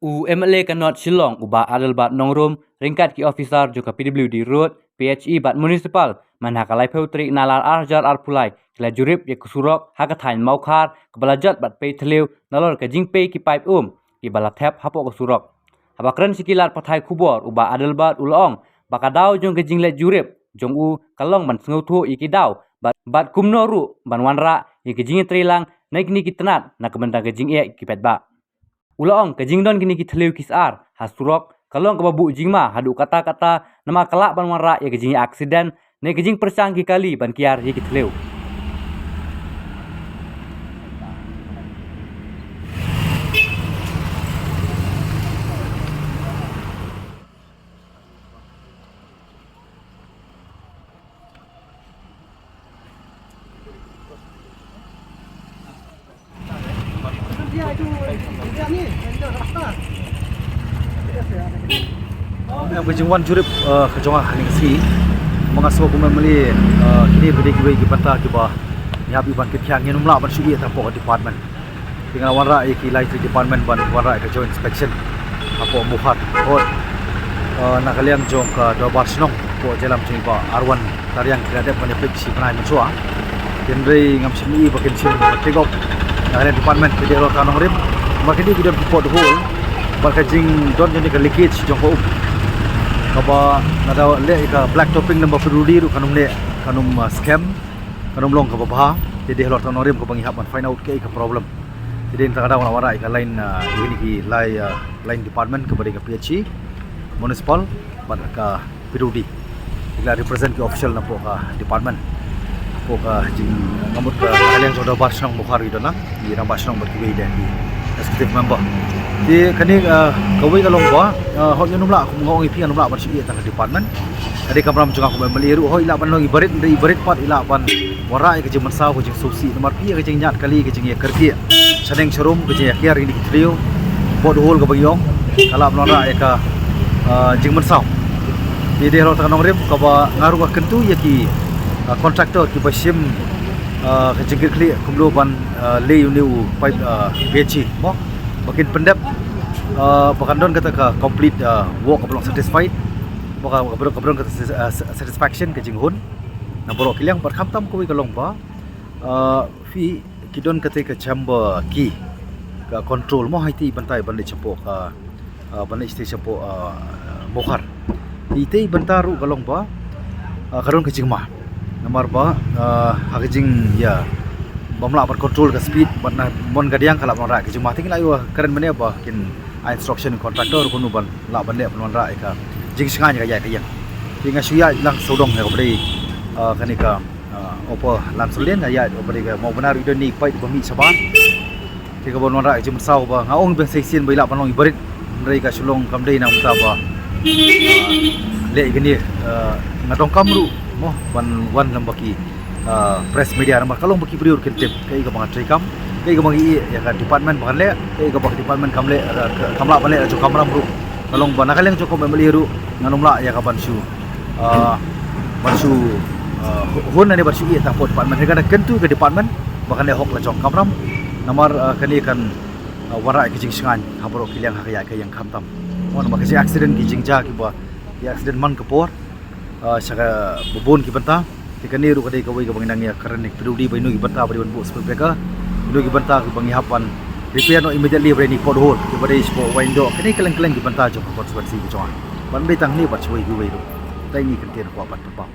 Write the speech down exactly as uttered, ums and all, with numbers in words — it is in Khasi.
U M L A ka North Shillong, u Bah Adelbert Nongrum, ryngkat ki officer jong ka P W D Road, P H E bad Municipal, mynha ka laiphew tarik Nailar ar hajar arphew lai, ki la jurip ïa ka surok ha ka thaiñ Mawkhar, kaba la jot bad pei thliew nalor ka jingpei ki paip um kiba la thep hapoh ka surok. Haba kren sha ki lad pathai khubor, u Bah Adelbert u la ong ba ka daw jong ka jingleit jurip jong u ka long ban sngewthuh ïa ki daw bad, bad kumno ruh ban wanrah ïa ka jingïatreilang na kine ki tnat na ka bynta ka jingeh ki paidbah. U la ong ka jingdon kine ki thliew ki sar ha surok ka long kaba buh jingma haduh katta katta, namar ka lah ban wanrah ïa ka jingïa aksiden ne ka jingpyrshang ki kali ban kiar ïa ki thliew. Em, ka jingwan jurip, eh, ka jong nga ha kane ka sngi, ma nga sngewbha kumne mynta, eh, kine ki dei kiwei ki bynta kiba ngi hap ban kit khia, ngin ym lah ban shu ïeh tang hapoh ka department. Te nga la wanrah ïa ki lai three department ban wanrah ïa ka joint inspection hapoh Mawkhar. Hooid, eh, na ka liang jong ka Dorbar Shnong hapoh jylla jong i Bah Arwan Tariang ki la dep ban ïa peit shi bnai mynshuwa. Hynrei ngam shym ïohi ba kin shim take off na ka liang department. Ki dei halor tang nongrim, ma ki dei ki don ki pothole bad ka jingdon jong kane ka leakage jong ka um, kaba lada leh ïa ka black topping lyngba P W D ruh kan ym leh, kan ym, ah, skhem, kan ym long kaba bha. Te dei halor tang nongrim kaba ngi hap ban find out kaei ka problem. Te dei mynta ka daw nga la wanrah ïa ka line, ah, ïa kine ki lai, ah, line department kaba dei ka P H E, Municipal bad ka P W D. Ki la represent ki official na poh ka department. Poh ka jing, nga mut ka liang jong Dorbar Shnong Mawkhar ki don lang, i Rangbah Shnong bad kiwei de ki executive member. Te kane, ah, kawei ka long ba, ah, hooid ngin ym lah, kum nga ong ïa phi, ngin ym lah ban shu ïeh tang ka department. Ka dei kamram jong nga kum M L A ruh, hooid i lah ban long i barit, i barit pat i lah ban wanrah ïa ka jingmynsaw, ka jingsngewsih, namar phi ïa ka jingñiah kali, ka jingïakyrkieh shaneng sharum, ka jingïakiar ïa kine ki thliew, pothole kaba ngi ong, ka lah ban wanrah ïa ka, ah, jingmynsaw. Te dei halor tang ka nongrim kaba nga ruh nga kyntu ïa ki, ah, contractor kiba shim, ah, ka jingkitkhlieh kumno ban, ah, leh ïa une u pipe, ah, P H E mo, ba kin pyndep, ah, ba kan don kata ka complete, ah, work kaba long satisfied, ba ka, kaba don, kaba don kata, ah, satisfaction ka jinghun na baroh ki liang. Bad khamtam kawei ka long ba, ah, phi, ki don kata ka chamber ki, ka control mo, ha itei i bynta ban leit shapoh ka, ah, ban leit shatei shapoh, ah, Mawkhar. Itei i bynta ruh ka long ba, ah, ka don ka jingma. Namar ba, ah, ha ka jingïa bym lah ban control ka speed, bad na mon ka diang ka lah ban wanrah ka jingma. Te ngi la ïoh kren mynne ba kin ai instruction contractor kumno ban lah ban leh ban wanrah ïa ka jingshngaiñ ïa ka ïaid ka ïeng. Te nga shu ïaid lang sawdong ïa kaba dei, ah, kane ka, ah, Upper Lansole Lane, nga ïaid kaba dei ka Mawbynna ruh i don i paip ba mih shabar. Te kaba wanrah ïa ka jingmynsaw ba nga ong ba sa shisien ba i lah ban long i barit. Hynrei ka shu long kam dei na ka bynta ba, ah, leh ïa kane, ah, nga donkam ruh mo ban wan lem bad ki, ah, press media namar ka long ba ki briew ruh kin tip kaei kaba nga treikam, kaei kaba nga ïeh ïa ka department ba kan leh, kaei kaba ka department kam leh, ah, ka-, kam lah ban leh, jong kamram ruh. Ka long ba na ka liang jong ka M L A ruh ngan ym lah ïa ka ban shu, ah, ban shu, ah, hu-, hun ne ban shu ïeh tang hapoh department. Hynrei nga da kyntu ka department ba kan leh hok la jong kamram. Namar, ah, kane kan, ah, wanrah ïa ka jingshngaiñ ha baroh ki liang ha ka ïaid ka ïeng khamtam. Mo namar ka jing accident ki jingjia kiba, ki accident man ka por, ah, sha kaba bun ki bynta. Te kane ruh ka dei kawei kaba ngi nang ïa kren ïa ka P W D ba ino ki bynta ba dei ban buh speed breaker, ino ki bynta kiba ngi hap ban repair noh immediately ba dei kine ki pothole kiba dei shapoh Waindoh, kine kylleng kylleng ki bynta jong ka constituency ka jong nga. Ban dei tang kine bad shawei kiwei ruh. Te ngi kyntien kwah ban pynpaw.